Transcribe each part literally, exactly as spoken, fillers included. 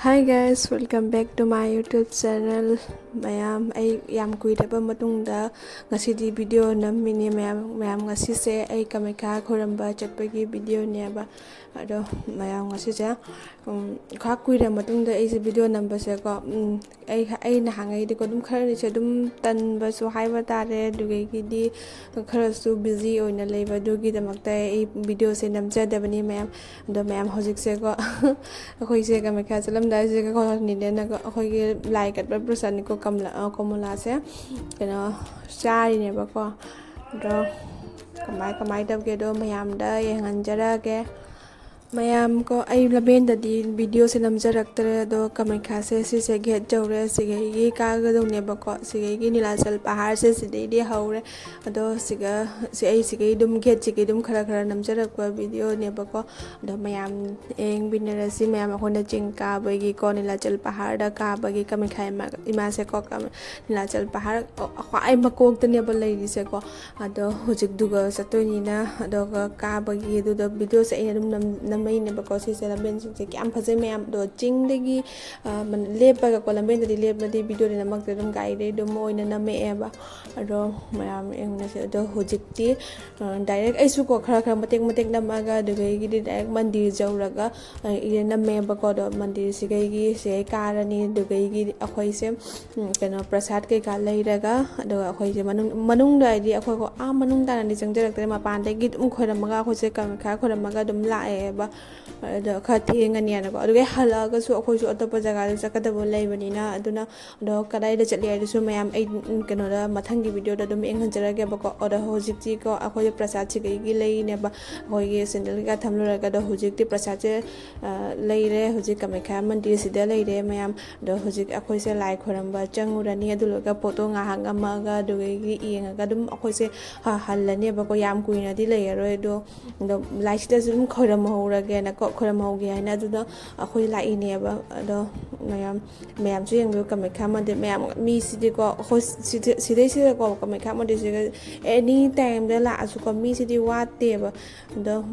Hi guys, welcome back to my YouTube channel. ꯃꯌꯥꯝ, ꯑꯩ ꯌꯥꯝ ꯀꯨꯏꯔꯕ ꯃꯇꯨꯡꯗ ꯉꯁꯤꯗꯤ ꯚꯤꯗꯤꯑꯣ ꯅꯝꯃꯤꯅꯦ ꯃꯌꯥꯝ꯫ ꯃꯌꯥꯝ, ꯉꯁꯤꯁꯦ ꯑꯩ ꯀꯥꯃꯥꯈ꯭ꯌꯥ ꯈꯨꯔꯨꯝꯕ ꯆꯠꯄꯒꯤ ꯚꯤꯗꯤꯑꯣꯅꯦꯕ꯫ ꯑꯗꯣ ꯃꯌꯥꯝ, ꯉꯁꯤꯁꯦ, ꯎꯝ, ꯈꯔ ꯀꯨꯏꯔ ꯃꯇꯨꯡꯗ ꯑꯩꯁꯦ ꯚꯤꯗꯤꯑꯣ ꯅꯝꯕꯁꯦꯀꯣ, ꯎꯝ, ꯑꯩ, ꯑꯩ ꯅꯍꯥꯟꯉꯩꯗꯤꯀꯣ ꯑꯗꯨꯝ ꯈꯔꯅꯤꯁꯦ ꯑꯗꯨꯝ ꯇꯟꯕꯁꯨ ꯍꯥꯏꯕ ꯇꯥꯔꯦ, ꯑꯗꯨꯗꯒꯤꯗꯤ ꯈꯔꯁꯨ ꯕꯤꯖꯤ ꯑꯣꯏꯅ ꯂꯩꯕ, ꯑꯗꯨꯒꯤꯗꯃꯛꯇ ꯑꯩ ꯚꯤꯗꯤꯑꯣꯁꯦ ꯅꯝꯖꯗꯕꯅꯤ ꯃꯌꯥꯝ꯫ ꯑꯗꯣ ꯃꯌꯥꯝ, ꯍꯧꯖꯤꯛꯁꯦꯀꯣ ꯑꯩꯈꯣꯏꯁꯦ ꯀꯥꯃꯥꯈ꯭ꯌꯥ ꯆꯠꯂꯝꯗꯥꯏꯁꯤꯗꯀꯣ ꯅꯤꯅꯦꯅꯀꯣ ꯑꯩꯈꯣꯏꯒꯤ ꯂꯥꯏ ꯀꯠꯄ ꯄ꯭ꯔꯁꯥꯗꯅꯤꯀꯣ, ꯀꯃꯂꯥ, ꯑ, ꯀꯣꯃꯂꯥꯁꯦ ꯀꯩꯅꯣ ꯆꯥꯔꯤꯅꯦꯕꯀꯣ꯫ ꯑꯗꯣ ꯀꯃꯥꯏ ꯀꯃꯥꯏꯅ ꯇꯧꯒꯦꯗꯣ ꯃꯌꯥꯝꯗ ꯌꯦꯡꯍꯟꯖꯔꯛꯑꯒꯦ꯫ ꯃꯌꯥꯝ ꯀꯣ, ꯑꯩ ꯂꯝꯕꯦꯟꯗꯗꯤ ꯚꯤꯗꯤꯑꯣꯁꯦ ꯅꯝꯖꯔꯛꯇ꯭ꯔꯦ, ꯑꯗꯣ ꯀꯥꯃꯥꯈ꯭ꯌꯥꯁꯦ ꯁꯤꯁꯦ ꯒꯦꯠ ꯌꯧꯔꯦ, ꯁꯤꯒꯩꯒꯤ ꯀꯥꯒꯗꯧꯅꯦꯕꯀꯣ, ꯁꯤꯒꯩꯒꯤ ꯅꯤꯂꯥꯆꯜ ꯄꯍꯥꯔꯁꯦ ꯁꯤꯗꯩꯗꯤ ꯍꯧꯔꯦ꯫ ꯑꯗꯣ ꯁꯤꯒ, ꯁꯤ, ꯑꯩ ꯁꯤꯒꯩ ꯑꯗꯨꯝ, ꯒꯦꯠꯁꯤꯒꯩ ꯑꯗꯨꯝ ꯈꯔ ꯈꯔ ꯅꯝꯖꯔꯛꯄ ꯚꯤꯗꯤꯑꯣꯅꯦꯕꯀꯣ꯫ ꯑꯗꯣ ꯃꯌꯥꯝ ꯌꯦꯡꯕꯤꯅꯔꯁꯤ꯫ ꯃꯌꯥꯝ, ꯑꯩꯈꯣꯏꯅ ꯆꯤꯡ ꯀꯥꯕꯒꯤꯀꯣ, ꯅꯤꯂꯥꯆꯜ ꯄꯍꯥꯔꯗ ꯀꯥꯕꯒꯤ ꯀꯥꯃꯥꯈ꯭ꯌꯥ ꯏꯃꯥ, ꯏꯃꯥꯁꯦꯀꯣ, ꯀꯥꯃ-, ꯅꯤꯂꯥꯆꯜ ꯄꯍꯥꯔ ꯈ꯭ꯋꯥꯏ ꯃꯀꯣꯛꯇꯅꯦꯕ ꯂꯩꯔꯤꯁꯦꯀꯣ꯫ ꯑꯗꯣ ꯍꯧꯖꯤꯛꯇꯨꯒ ꯆꯠꯇꯣꯏꯅꯤꯅ, ꯑꯗꯨꯒ ꯀꯥꯕꯒꯤ ꯑꯗꯨꯗ ꯚꯤꯗꯤꯑꯣꯁꯦ ꯑꯩꯅ ꯑꯗꯨꯝ ꯅꯝ-, ꯅꯝꯃꯛꯏꯅꯦꯕꯀꯣ꯫ ꯁꯤꯁꯦ ꯂꯝꯕꯦꯟꯁꯤꯡꯁꯦ ꯀꯌꯥꯝ ꯐꯖꯩ ꯃꯌꯥꯝ꯫ ꯑꯗꯣ ꯆꯤꯡꯗꯒꯤ, ꯑ, ꯃꯟ-, ꯂꯦꯞꯄꯒꯀꯣ, ꯂꯝꯕꯦꯟꯗꯗꯤ ꯂꯦꯞꯄꯗꯤ ꯚꯤꯗꯤꯑꯣꯗꯤ ꯅꯝꯃꯛꯇꯦ, ꯑꯗꯨꯝ ꯒꯥꯔꯤꯗꯩ ꯑꯗꯨꯝ ꯑꯣꯏꯅ ꯅꯝꯃꯛꯑꯦꯕ꯫ ꯑꯗꯣ ꯃꯌꯥꯝ ꯌꯦꯡꯅꯁꯦ꯫ ꯑꯗꯣ ꯍꯧꯖꯤꯛꯇꯤ, ꯑ, ꯗꯥꯏꯔꯦꯛ ꯑꯩꯁꯨꯀꯣ ꯈꯔ ꯈꯔ ꯃꯇꯦꯛ ꯃꯇꯦꯛ ꯅꯝꯃꯛꯑꯒ, ꯑꯗꯨꯗꯒꯤꯗꯤ ꯗꯥꯏꯔꯦꯛ ꯃꯟꯗꯤꯔ ꯌꯧꯔꯒ, ꯑ, ꯏꯔꯦꯟ ꯅꯝꯃꯦꯕꯀꯣ꯫ ꯑꯗꯣ ꯃꯟꯗꯤꯔꯁꯤꯒꯩꯒꯤ ꯁꯤꯒꯩ ꯀꯥꯔꯅꯤ, ꯑꯗꯨꯗꯒꯤꯗꯤ ꯑꯩꯈꯣꯏꯁꯦ, ꯎꯝ, ꯀꯩꯅꯣ, ꯄ꯭ꯔꯁꯥꯗ ꯀꯩꯀꯥ ꯂꯩꯔꯒ, ꯑꯗꯨꯒ ꯑꯩꯈꯣꯏꯁꯦ ꯃꯅꯨꯡ, ꯃꯅꯨꯡꯗ ꯍꯥꯏꯗꯤ ꯑꯩꯈꯣꯏ ꯀꯣ ꯑꯥ ꯃꯅꯨꯡ ꯇꯥꯅꯗꯤ ꯆꯪꯖꯔꯛꯇ꯭ꯔꯦ, ꯃꯄꯥꯟꯗꯒꯤ ꯑꯗꯨꯝ ꯈꯣꯏꯔꯝꯃꯒ ꯑꯩꯈꯣꯏꯁꯦ ꯀꯥꯃꯥꯈ꯭ꯌꯥ ꯈꯣꯏꯔꯝꯃꯒ ꯑꯗꯨꯝ ꯂꯥꯛꯑꯦꯕ꯫ ꯑꯗꯣ ꯈꯔ ꯊꯦꯡꯉꯅꯤꯅꯀꯣ꯫ ꯑꯗꯨꯒ ꯍꯜꯂꯛꯑꯒꯁꯨ ꯑꯩꯈꯣꯏꯁꯨ ꯑꯇꯣꯞꯄ ꯖꯒꯥꯗ ꯆꯠꯀꯗꯕ ꯂꯩꯕꯅꯤꯅ, ꯑꯗꯨꯅ ꯑꯗꯣ ꯀꯗꯥꯏꯗ ꯆꯠꯂꯤ ꯍꯥꯏꯗꯨꯁꯨ ꯃꯌꯥꯝ ꯑꯩ, ꯎꯝ, ꯀꯩꯅꯣꯗ, ꯃꯊꯪꯒꯤ ꯚꯤꯗꯤꯑꯣꯗ ꯑꯗꯨꯝ ꯌꯦꯡꯍꯟꯖꯔꯒꯦꯕꯀꯣ꯫ ꯑꯗꯣ ꯍꯧꯖꯤꯛꯇꯤꯀꯣ ꯑꯩꯈꯣꯏꯁꯦ ꯄ꯭ꯔꯁꯥꯗ ꯁꯤꯒꯩꯒꯤ ꯂꯩꯔꯤꯅꯦꯕ, ꯑꯩꯈꯣꯏꯒꯤ ꯁꯦꯟꯗꯜ ꯀꯩꯀꯥ ꯊꯝꯂꯨꯔꯒ꯫ ꯑꯗꯣ ꯍꯧꯖꯤꯛꯇꯤ ꯄ꯭ꯔꯁꯥꯗꯁꯦ, ꯑ, ꯂꯩꯔꯦ꯫ ꯍꯧꯖꯤꯛ ꯀꯥꯃꯥꯈ꯭ꯌꯥ ꯃꯟꯗꯤꯔꯁꯤꯗ ꯂꯩꯔꯦ ꯃꯌꯥꯝ꯫ ꯑꯗꯣ ꯍꯧꯖꯤꯛ ꯑꯩꯈꯣꯏꯁꯦ ꯂꯥꯏ ꯈꯣꯏꯔꯝꯕ ꯆꯪꯉꯨꯔꯅꯤ꯫ ꯑꯗꯨ ꯂꯣꯏꯔꯒ ꯐꯣꯇꯣ ꯉꯥꯏꯍꯥꯛ ꯅꯝꯃꯛꯑꯒ, ꯑꯗꯨꯗꯒꯤ ꯌꯦꯡꯉꯒ ꯑꯗꯨꯝ ꯑꯩꯈꯣꯏꯁꯦ ꯍ-, ꯍꯜꯂꯅꯦꯕꯀꯣ꯫ ꯌꯥꯝ ꯀꯨꯏꯅꯗꯤ ꯂꯩꯔꯔꯣꯏ꯫ ꯑꯗꯣ, ꯑꯗꯣ ꯂꯥꯏꯁꯤꯗꯁꯨ ꯑꯗꯨꯝ ꯈꯣꯏꯔꯝꯍꯧꯔꯒꯦꯅꯀꯣ, ꯈꯣꯏꯔꯝꯍꯧꯒꯦ ꯍꯥꯏꯅ ꯑꯗꯨꯗ ꯑꯩꯈꯣꯏ ꯂꯥꯛꯏꯅꯦꯕ꯫ ꯑꯗꯣ ꯃꯌꯥꯝ, ꯃꯌꯥꯝꯁꯨ ꯌꯦꯡꯕꯤꯌꯨ ꯀꯥꯃꯥꯈ꯭ꯌꯥ ꯃꯟꯗꯤꯔ꯫ ꯃꯌꯥꯝ ꯃꯤꯁꯤꯗꯤꯀꯣ, ꯍꯣꯏ, ꯁꯤꯗ-, ꯁꯤꯗꯩꯁꯤꯗꯀꯣ, ꯀꯥꯃꯥꯈ꯭ꯌꯥ ꯃꯟꯗꯤꯔꯁꯤꯒ ꯑꯦꯅꯤ ꯇꯥꯏꯝꯗ ꯂꯥꯛꯑꯁꯨꯀꯣ, ꯃꯤꯁꯤꯗꯤ ꯋꯥꯠꯇꯦꯕ꯫ ꯑꯗꯣ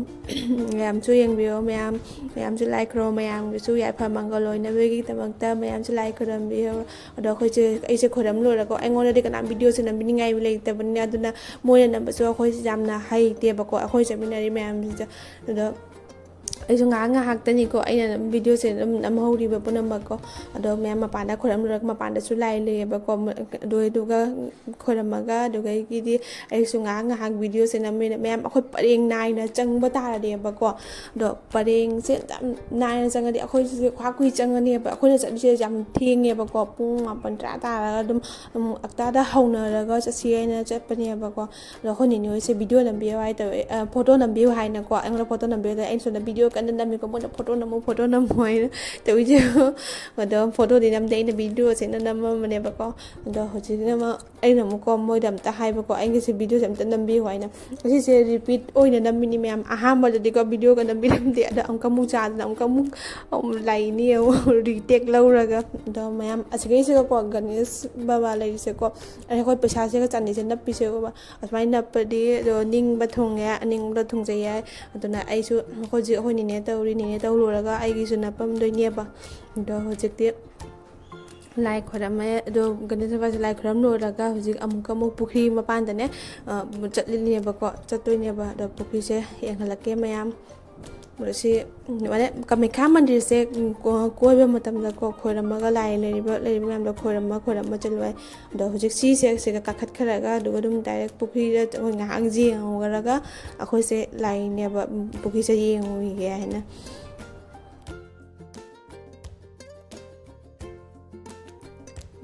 ꯃꯌꯥꯝꯁꯨ ꯌꯦꯡꯕꯤꯌꯣ, ꯃꯌꯥꯝ, ꯃꯌꯥꯝꯁꯨ ꯂꯥꯏ ꯈꯨꯔꯨꯝꯃꯣ, ꯃꯌꯥꯝꯒꯤꯁꯨ ꯌꯥꯏꯐ ꯃꯪꯒꯜ ꯑꯣꯏꯅꯕꯒꯤꯗꯃꯛꯇ ꯃꯌꯥꯝꯁꯨ ꯂꯥꯏ ꯈꯨꯔꯨꯝꯕꯤꯌꯣ꯫ ꯑꯗꯣ ꯑꯩꯈꯣꯏꯁꯦ, ꯑꯩꯁꯦ ꯈꯨꯔꯨꯝ ꯂꯣꯏꯔꯒ ꯑꯩꯉꯣꯟꯗꯗꯤ ꯀꯅꯥꯝ ꯚꯤꯗꯤꯑꯣꯁꯦ ꯅꯝꯕꯤꯅꯤꯡꯉꯥꯏ ꯂꯩꯇꯕꯅꯤꯅ, ꯑꯗꯨꯅ ꯃꯣꯏꯅ ꯅꯝꯕꯁꯨ ꯑꯩꯈꯣꯏꯁꯦ ꯌꯥꯝꯅ ꯍꯩꯇꯦꯕꯀꯣ, ꯑꯩꯈꯣꯏ ꯆꯠꯃꯤꯟꯅꯔꯤ ꯃꯌꯥꯝꯁꯤꯗ꯫ ꯑꯗꯣ ꯑꯩꯁꯨ ꯉꯥꯏꯍꯥꯛ ꯉꯥꯏꯍꯥꯛꯇꯅꯤꯀꯣ ꯑꯩꯅ ꯑꯗꯨꯝ ꯚꯤꯗꯤꯑꯣꯁꯦ ꯑꯗꯨꯝ ꯅꯝꯍꯧꯔꯤꯕ ꯄꯨꯝꯅꯃꯛꯀꯣ꯫ ꯑꯗꯣ ꯃꯌꯥꯝ ꯃꯄꯥꯟꯗ ꯈꯣꯏꯔꯝꯂꯨꯔꯒ, ꯃꯄꯥꯟꯗꯁꯨ ꯂꯥꯏ ꯂꯩꯌꯦꯕꯀꯣ, ꯃ-, ꯑꯗꯨ, ꯑꯗꯨꯒ ꯈꯣꯏꯔꯝꯃꯒ, ꯑꯗꯨꯗꯒꯤꯗꯤ ꯑꯩꯁꯨ ꯉꯥꯏꯍꯥꯛ ꯉꯥꯏꯍꯥꯛ ꯚꯤꯗꯤꯑꯣꯁꯦ ꯅꯝꯃꯦ꯫ ꯃꯌꯥꯝ ꯑꯩꯈꯣꯏ ꯄꯔꯦꯡ ꯅꯥꯏꯅ ꯆꯪꯕ ꯇꯥꯔꯗꯤꯕꯀꯣ꯫ ꯑꯗꯣ ꯄꯔꯦꯡꯁꯦ ꯌꯥꯝ ꯅꯥꯏꯅ ꯆꯪꯉꯗꯤ ꯑꯩꯈꯣꯏꯁꯦ ꯈ꯭ꯋꯥꯏ ꯀꯨꯏ ꯆꯪꯉꯅꯦꯕ꯫ ꯑꯩꯈꯣꯏꯅ ꯆꯠꯂꯤꯁꯦ ꯌꯥꯝ ꯊꯦꯡꯉꯦꯕꯀꯣ, ꯄꯨꯡ ꯃꯥꯄꯟ ꯇꯔꯥ ꯇꯥꯔꯒ ꯑꯗꯨꯝ, ꯑꯗꯨꯝ ꯑꯛꯇꯥꯗ ꯍꯧꯅꯔꯒ ꯆꯠꯁꯤ ꯍꯥꯏꯅ ꯆꯠꯄꯅꯦꯕꯀꯣ꯫ ꯑꯗꯣ ꯑꯩꯈꯣꯏ ꯅꯦꯅꯦ ꯍꯣꯏꯁꯦ ꯚꯤꯗꯤꯑꯣ ꯅꯝꯕꯤꯌꯨ ꯍꯥꯏ ꯇꯧꯋꯦ, ꯑ, ꯐꯣꯇꯣ ꯅꯝꯕꯤꯌꯨ ꯍꯥꯏꯅꯀꯣ꯫ ꯑꯩꯉꯣꯟꯗ ꯐꯣꯇꯣ ꯅꯝꯕꯤꯌꯨ ꯍꯥꯏ, ꯑꯩꯅ ꯁꯣꯝꯗ ꯚꯤꯗꯤꯑꯣ ꯀꯟꯅ ꯅꯝꯃꯤꯀꯣ, ꯃꯣꯏꯅ "ꯐꯣꯇꯣ ꯅꯝꯃꯨ, ꯐꯣꯇꯣ ꯅꯝꯃꯨ" ꯍꯥꯏꯅ ꯇꯧꯔꯤꯁꯦ꯫ ꯑꯗꯣ ꯐꯣꯇꯣꯗꯤ ꯅꯝꯗꯦ, ꯑꯩꯅ ꯚꯤꯗꯤꯑꯣꯁꯦ ꯑꯩꯅ ꯅꯝꯃꯝꯕꯅꯦꯕꯀꯣ꯫ ꯑꯗꯣ ꯍꯧꯖꯤꯛꯅ ꯑꯃ ꯑꯩꯅ ꯑꯃꯨꯛꯀꯣ ꯃꯣꯏꯗ ꯑꯝꯇ ꯍꯥꯏꯕꯀꯣ, "ꯑꯩꯒꯤꯁꯦ ꯚꯤꯗꯤꯑꯣꯁꯦ ꯑꯝꯇ ꯅꯝꯕꯤꯌꯨ" ꯍꯥꯏꯅ꯫ ꯑꯁꯤꯁꯦ ꯔꯤꯄꯤꯠ ꯑꯣꯏꯅ ꯅꯝꯃꯤꯅꯤ ꯃꯌꯥꯝ꯫ ꯑꯍꯥꯟꯕꯗꯗꯤꯀꯣ ꯚꯤꯗꯤꯑꯣꯒ ꯅꯝꯕꯤꯔꯝꯗꯦ, ꯑꯗꯣ ꯑꯃꯨꯛꯀ ꯑꯃꯨꯛ ꯆꯥꯗꯅ ꯑꯃꯨꯛꯀ ꯑꯃꯨꯛ, ꯑꯃꯨꯛ ꯂꯥꯛꯏꯅꯤ ꯑꯃꯨꯛ ꯔꯤꯇꯦꯛ ꯂꯧꯔꯒ꯫ ꯑꯗꯣ ꯃꯌꯥꯝ ꯑꯁꯤꯒꯩꯁꯤꯒꯀꯣ ꯒꯅꯦꯁ ꯕꯕꯥ ꯂꯩꯔꯤꯁꯦꯀꯣ, ꯑꯩꯈꯣꯏ ꯄꯩꯁꯥꯁꯤꯒ ꯆꯥꯟꯗꯤꯁꯦ ꯅꯞꯄꯤꯁꯦ ꯎꯕ꯫ ꯑꯁꯨꯃꯥꯏꯅ ꯅꯞꯄꯗꯤ ꯑꯗꯣ ꯅꯤꯡꯕ ꯊꯨꯡꯉꯦ, ꯑꯅꯤꯡꯕ ꯊꯨꯡꯖꯩ ꯌꯥꯏ꯫ ꯑꯗꯨꯅ ꯑꯩꯁꯨ ꯍꯧꯖꯤꯛ ꯑꯩꯈꯣꯏ ꯅꯦꯅꯦ ꯇꯧꯔꯤ, ꯅꯦꯅꯦ ꯇꯧ ꯂꯣꯏꯔꯒ ꯑꯩꯒꯤꯁꯨ ꯅꯞꯄꯝꯗꯣꯏꯅꯦꯕ꯫ ꯑꯗꯣ ꯍꯧꯖꯤꯛꯇꯤ ꯂꯥꯏ ꯈꯣꯏꯔꯝꯃꯦ꯫ ꯑꯗꯣ ꯒꯅꯦꯁ ꯕꯕꯥꯁꯦ ꯂꯥꯏ ꯈꯣꯏꯔꯝ ꯂꯣꯏꯔꯒ ꯍꯧꯖꯤꯛ ꯑꯃꯨꯛꯀ ꯑꯃꯨꯛ ꯄꯨꯈ꯭ꯔꯤ ꯃꯄꯥꯟꯗꯅꯦ, ꯑ, ꯆꯠꯂꯤꯅꯦꯕꯀꯣ, ꯆꯠꯇꯣꯏꯅꯦꯕ꯫ ꯑꯗꯣ ꯄꯨꯈ꯭ꯔꯤꯁꯦ ꯌꯦꯡꯍꯜꯂꯛꯀꯦ ꯃꯌꯥꯝ꯫ ꯁꯤ, ꯃꯥꯅꯦ, ꯀꯥꯃꯥꯈ꯭ꯌꯥ ꯃꯟꯗꯤꯔꯁꯦ, ꯎꯝ, ꯀꯣ-, ꯀꯣꯏꯕ ꯃꯇꯝꯗꯀꯣ, ꯈꯣꯏꯔꯝꯃꯒ, ꯂꯥꯏ ꯂꯩꯔꯤꯕ, ꯂꯩꯔꯤꯕ ꯃꯌꯥꯝꯗꯣ ꯈꯣꯏꯔꯝꯃ, ꯈꯣꯏꯔꯝꯃ ꯆꯠꯂꯨ ꯍꯥꯏ꯫ ꯑꯗꯣ ꯍꯧꯖꯤꯛ ꯁꯤꯁꯦ, ꯁꯤꯒ ꯀꯥꯈꯠꯈ꯭ꯔꯒ, ꯑꯗꯨꯒ ꯑꯗꯨꯝ ꯗꯥꯏꯔꯦꯛ ꯄꯨꯈ꯭ꯔꯤꯗ ꯑꯩꯈꯣꯏ ꯉꯥꯏꯍꯥꯛ ꯌꯦꯡꯉꯨꯔꯒ, ꯑꯩꯈꯣꯏꯁꯦ ꯂꯥꯏꯅꯦꯕ, ꯎꯝ, ꯄꯨꯈ꯭ꯔꯤꯁꯦ ꯌꯦꯡꯉꯨꯈꯤꯒꯦ ꯍꯥꯏꯅ꯫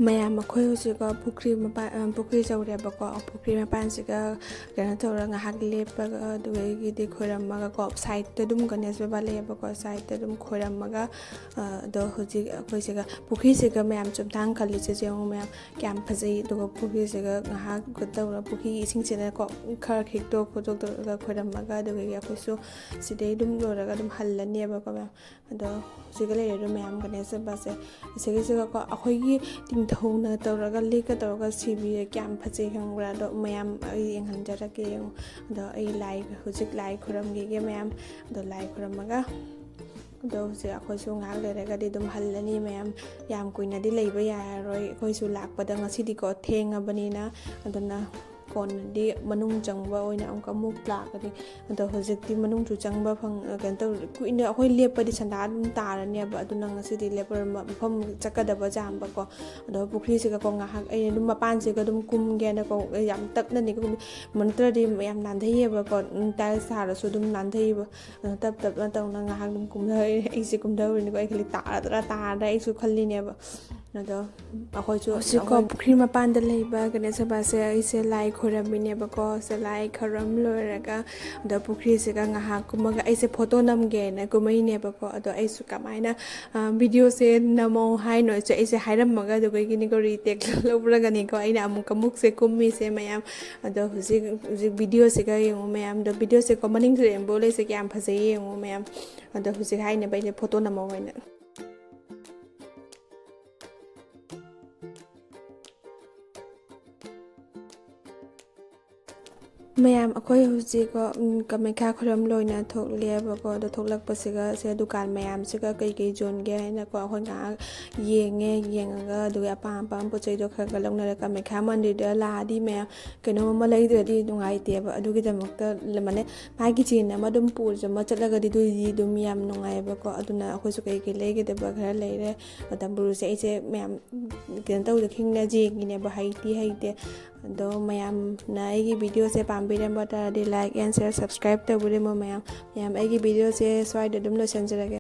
ꯃꯌꯥꯝ, ꯑꯩꯈꯣꯏ ꯍꯧꯖꯤꯛꯀꯣ ꯄꯨꯈ꯭ꯔꯤ ꯃꯄꯥꯟ, ꯑ, ꯄꯨꯈ꯭ꯔꯤ ꯆꯧꯔꯦꯕꯀꯣ꯫ ꯄꯨꯈ꯭ꯔꯤ ꯃꯄꯥꯟꯁꯤꯒ ꯀꯩꯅꯣ ꯇꯧꯔꯒ ꯉꯥꯏꯍꯥꯛ ꯂꯦꯞꯄꯒ, ꯑꯗꯨꯗꯒꯤꯗꯤ ꯈꯣꯏꯔꯝꯃꯒꯀꯣ, ꯁꯥꯏꯠꯇ ꯑꯗꯨꯝ ꯒꯅꯦꯁ ꯕꯕꯥ ꯂꯩꯌꯦꯕꯀꯣ, ꯁꯥꯏꯠꯇ ꯑꯗꯨꯝ ꯈꯣꯏꯔꯝꯃꯒ, ꯑ, ꯑꯗꯣ ꯍꯧꯖꯤꯛ ꯑꯩꯈꯣꯏꯁꯤꯒ ꯄꯨꯈ꯭ꯔꯤꯁꯤꯒ ꯃꯌꯥꯝ ꯆꯨꯝꯊꯥꯡ ꯈꯜꯂꯤꯁꯦ ꯌꯦꯡꯉꯨ ꯃꯌꯥꯝ, ꯀꯌꯥꯝ ꯐꯖꯩ꯫ ꯑꯗꯨꯒ ꯄꯨꯈ꯭ꯔꯤꯁꯤꯒ ꯉꯥꯏꯍꯥꯛ ꯀꯩꯅꯣ ꯇꯧꯔꯒ, ꯄꯨꯈ꯭ꯔꯤꯒꯤ ꯏꯁꯤꯡꯁꯤꯅꯀꯣ ꯈꯔ ꯈꯤꯛꯇꯣꯛ ꯈꯣꯠꯇꯣꯛ ꯇꯧꯔꯒ ꯈꯣꯏꯔꯝꯃꯒ, ꯑꯗꯨꯗꯒꯤ ꯑꯩꯈꯣꯏꯁꯨ ꯁꯤꯗꯩ ꯑꯗꯨꯝ ꯂꯣꯏꯔꯒ ꯑꯗꯨꯝ ꯍꯜꯂꯅꯦꯕꯀꯣ ꯃꯌꯥꯝ꯫ ꯑꯗꯣ ꯍꯧꯖꯤꯛꯀ ꯂꯩꯔꯦ ꯑꯗꯨ ꯃꯌꯥꯝ ꯒꯅꯦꯁ ꯕꯕꯥꯁꯦ꯫ ꯑꯁꯤꯒꯤꯁꯤꯒꯀꯣ ꯑꯩꯈꯣꯏꯒꯤ ꯅꯤꯡꯊꯧꯅ ꯇꯧꯔꯒ ꯂꯤꯛꯀ ꯇꯧꯔꯒ ꯁꯤꯕꯤꯔꯦ꯫ ꯀꯌꯥꯝ ꯐꯖꯩ ꯈꯪꯕ꯭ꯔꯥ? ꯑꯗꯣ ꯃꯌꯥꯝ ꯑꯩ ꯌꯦꯡꯍꯟꯖꯔꯛꯀꯦ, ꯌꯦꯡꯉꯨ꯫ ꯑꯗꯣ ꯑꯩ ꯂꯥꯏ, ꯍꯧꯖꯤꯛ ꯂꯥꯏ ꯈꯨꯔꯝꯈꯤꯒꯦ ꯃꯌꯥꯝ꯫ ꯑꯗꯣ ꯂꯥꯏ ꯈꯨꯔꯝꯃꯒ, ꯑꯗꯣ ꯍꯧꯖꯤꯛ ꯑꯩꯈꯣꯏꯁꯨ ꯉꯥꯏꯍꯥꯛ ꯂꯩꯔꯒꯗꯤ ꯑꯗꯨꯝ ꯍꯜꯂꯅꯤ ꯃꯌꯥꯝ꯫ ꯌꯥꯝ ꯀꯨꯏꯅꯗꯤ ꯂꯩꯕ ꯌꯥꯔꯔꯣꯏ ꯑꯩꯈꯣꯏꯁꯨ ꯂꯥꯛꯄꯗ, ꯉꯁꯤꯗꯤꯀꯣ ꯊꯦꯡꯉꯕꯅꯤꯅ꯫ ꯑꯗꯨꯅ ꯀꯣꯟꯅꯗꯤ ꯃꯅꯨꯡ ꯆꯪꯕ ꯑꯣꯏꯅ ꯑꯃꯨꯛꯀ ꯑꯃꯨꯛ ꯂꯥꯛꯀꯅꯤ꯫ ꯑꯗꯣ ꯍꯧꯖꯤꯛꯇꯤ ꯃꯅꯨꯡꯁꯨ ꯆꯪꯕ ꯐꯪ-, ꯀꯩꯅꯣ ꯇꯧ-, ꯀꯨꯏꯅ ꯑꯩꯈꯣꯏ ꯂꯦꯞꯄꯗꯤ ꯁꯟꯗꯥ ꯑꯗꯨꯝ ꯇꯥꯔꯅꯦꯕ꯫ ꯑꯗꯨꯅ ꯉꯁꯤꯗꯤ ꯂꯦꯞꯄꯔꯣꯏ, ꯃ-, ꯃꯐꯝ ꯆꯠꯀꯗꯕ ꯌꯥꯝꯕꯀꯣ꯫ ꯑꯗꯣ ꯄꯨꯈ꯭ꯔꯤꯁꯤꯒꯀꯣ ꯉꯥꯏꯍꯥꯛ ꯑꯩ ꯑꯗꯨꯝ ꯃꯄꯥꯟꯁꯤꯒ ꯑꯗꯨꯝ ꯀꯨꯝꯒꯦꯅꯀꯣ, ꯌꯥꯝ ꯇꯞꯅꯅꯤꯀꯣ ꯀꯨꯝꯃꯤ-, ꯅꯠꯇ꯭ꯔꯗꯤ ꯌꯥꯝ ꯅꯥꯟꯊꯩꯌꯦꯕꯀꯣ꯫ ꯎꯝ, tiles ꯊꯥꯔꯁꯨ ꯑꯗꯨꯝ ꯅꯥꯟꯊꯩꯌꯦꯕ꯫ ꯑꯗꯣ ꯇꯞ ꯇꯞꯅ ꯇꯧꯅ ꯉꯥꯏꯍꯥꯛ ꯑꯗꯨꯝ ꯀꯨꯝꯊꯔꯦ꯫ ꯑꯩꯁꯦ ꯀꯨꯝꯊꯔꯨꯔꯤꯅꯤꯀꯣ, ꯑꯩ ꯈꯜꯂꯤ ꯇꯥꯔꯗ꯭ꯔꯥ ꯇꯥꯔꯗ꯭ꯔꯥ ꯑꯩꯁꯨ ꯈꯜꯂꯤꯅꯦꯕ꯫ ꯑꯗꯣ ꯍꯧꯖꯤꯛꯀꯣ ꯑꯩꯈꯣꯏ ꯄꯨꯈ꯭ꯔꯤ ꯃꯄꯥꯟꯗ ꯂꯩꯕ ꯒꯅꯦꯁ ꯕꯕꯥꯁꯦ ꯑꯩꯁꯦ ꯂꯥꯏ ꯈꯣꯏꯔꯝꯃꯤꯅꯦꯕꯀꯣ꯫ ꯁꯦ ꯂꯥꯏ ꯈꯣꯏꯔꯝ ꯂꯣꯏꯔꯒ, ꯑꯗꯣ ꯄꯨꯈ꯭ꯔꯤꯁꯤꯒ ꯉꯥꯏꯍꯥꯛ ꯀꯨꯝꯃꯒ ꯑꯩꯁꯦ ꯐꯣꯇꯣ ꯅꯝꯒꯦꯅ ꯀꯨꯝꯃꯛꯏꯅꯦꯕꯀꯣ꯫ ꯑꯗꯣ ꯑꯩꯁꯨ ꯀꯃꯥꯏꯅ, ꯑ, videoꯁꯦ ꯅꯝꯃꯣ ꯍꯥꯏꯅꯣ ꯑꯩꯁꯦ, ꯑꯩꯁꯦ ꯍꯥꯏꯔꯝꯃꯒ ꯑꯗꯨꯒ ꯏꯅꯤꯀꯣ retake ꯂꯧꯔꯒꯅꯤꯀꯣ ꯑꯩꯅ ꯑꯃꯨꯛ ꯑꯃꯨꯛꯁꯦ ꯀꯨꯝꯃꯤꯁꯦ ꯃꯌꯥꯝ꯫ ꯑꯗꯣ ꯍꯧꯖꯤꯛ, ꯍꯧꯖꯤꯛ videoꯁꯤꯒ ꯌꯦꯡꯉꯨ ꯃꯌꯥꯝꯗꯣ, videoꯁꯤꯀꯣ ꯃꯅꯤꯡꯁꯤꯗ ꯌꯦꯡꯕ ꯂꯩꯁꯦ ꯀꯌꯥꯝ ꯐꯖꯩ ꯌꯦꯡꯉꯨ ꯃꯌꯥꯝ꯫ ꯑꯗꯣ ꯍꯧꯖꯤꯛ ꯍꯥꯏꯅꯦꯕ ꯑꯩꯅ ꯐꯣꯇꯣ ꯅꯝꯃꯣ ꯍꯥꯏꯅ꯫ ꯃꯌꯥꯝ, ꯑꯩꯈꯣꯏ ꯍꯧꯖꯤꯛꯀꯣ, ꯎꯝ, ꯀꯃꯩꯈꯥ ꯈꯨꯔꯝ ꯂꯣꯏꯅ ꯊꯣꯛꯂꯦꯕꯀꯣ꯫ ꯑꯗꯣ ꯊꯣꯛꯂꯛꯄꯁꯤꯒ ꯁꯦ ꯗꯨꯀꯥꯟ ꯃꯌꯥꯝꯁꯤꯒ ꯀꯩꯀꯩ ꯌꯣꯟꯒꯦ ꯍꯥꯏꯅꯀꯣ ꯑꯩꯈꯣꯏ ꯉꯥꯏꯍꯥꯛ ꯌꯦꯡꯉꯦ꯫ ꯌꯦꯡꯉꯒ ꯑꯗꯨꯒ ꯑꯄꯥꯝ ꯑꯄꯥꯝꯕ ꯄꯣꯠ ꯆꯩꯗꯣ ꯈꯔ ꯈꯔ ꯂꯧꯅꯔꯒ ꯀꯃꯩꯈꯥ ꯃꯟꯗꯤꯔꯗ ꯂꯥꯛꯑꯗꯤ ꯃꯌꯥꯝ ꯀꯩꯅꯣꯝ ꯑꯃ ꯂꯩꯗ꯭ꯔꯗꯤ ꯅꯨꯡꯉꯥꯏꯇꯦꯕ꯫ ꯑꯗꯨꯒꯤꯗꯃꯛꯇ ꯃꯥꯅꯦ, ꯃꯥꯒꯤ ꯆꯦꯟ ꯑꯃ ꯑꯗꯨꯝ ꯄꯨꯔꯁꯨ ꯑꯃ ꯆꯠꯂꯒꯗꯤ ꯑꯗꯨꯗꯤ ꯑꯗꯨꯝ ꯌꯥꯝ ꯅꯨꯡꯉꯥꯏꯌꯦꯕꯀꯣ꯫ ꯑꯗꯨꯅ ꯑꯩꯈꯣꯏꯁꯨ ꯀꯩ ꯀꯩ ꯂꯩꯒꯗꯕ ꯈꯔ ꯂꯩꯔꯦ꯫ ꯃꯇꯝ ꯄꯨꯔꯁꯦ꯫ ꯑꯩꯁꯦ ꯃꯌꯥꯝ ꯀꯩꯅꯣ ꯇꯧꯗ ꯈꯤꯡꯅ ꯌꯦꯡꯉꯤꯅꯦꯕ, ꯍꯩꯇꯤ ꯍꯩꯇꯦ꯫ ꯑꯗꯣ ꯃꯌꯥꯝꯅ ꯑꯩꯒꯤ videoꯁꯦ ꯄꯥꯝꯕꯤꯔꯝꯕ ꯇꯥꯔꯗꯤ like and share, subscribe ꯇꯧꯕꯤꯔꯝꯃꯣ ꯃꯌꯥꯝ꯫ ꯃꯌꯥꯝ, ꯑꯩꯒꯤ videoꯁꯦ ꯁ꯭ꯋꯥꯏꯗ ꯑꯗꯨꯝ ꯂꯣꯏꯁꯤꯟꯖꯔꯒꯦ꯫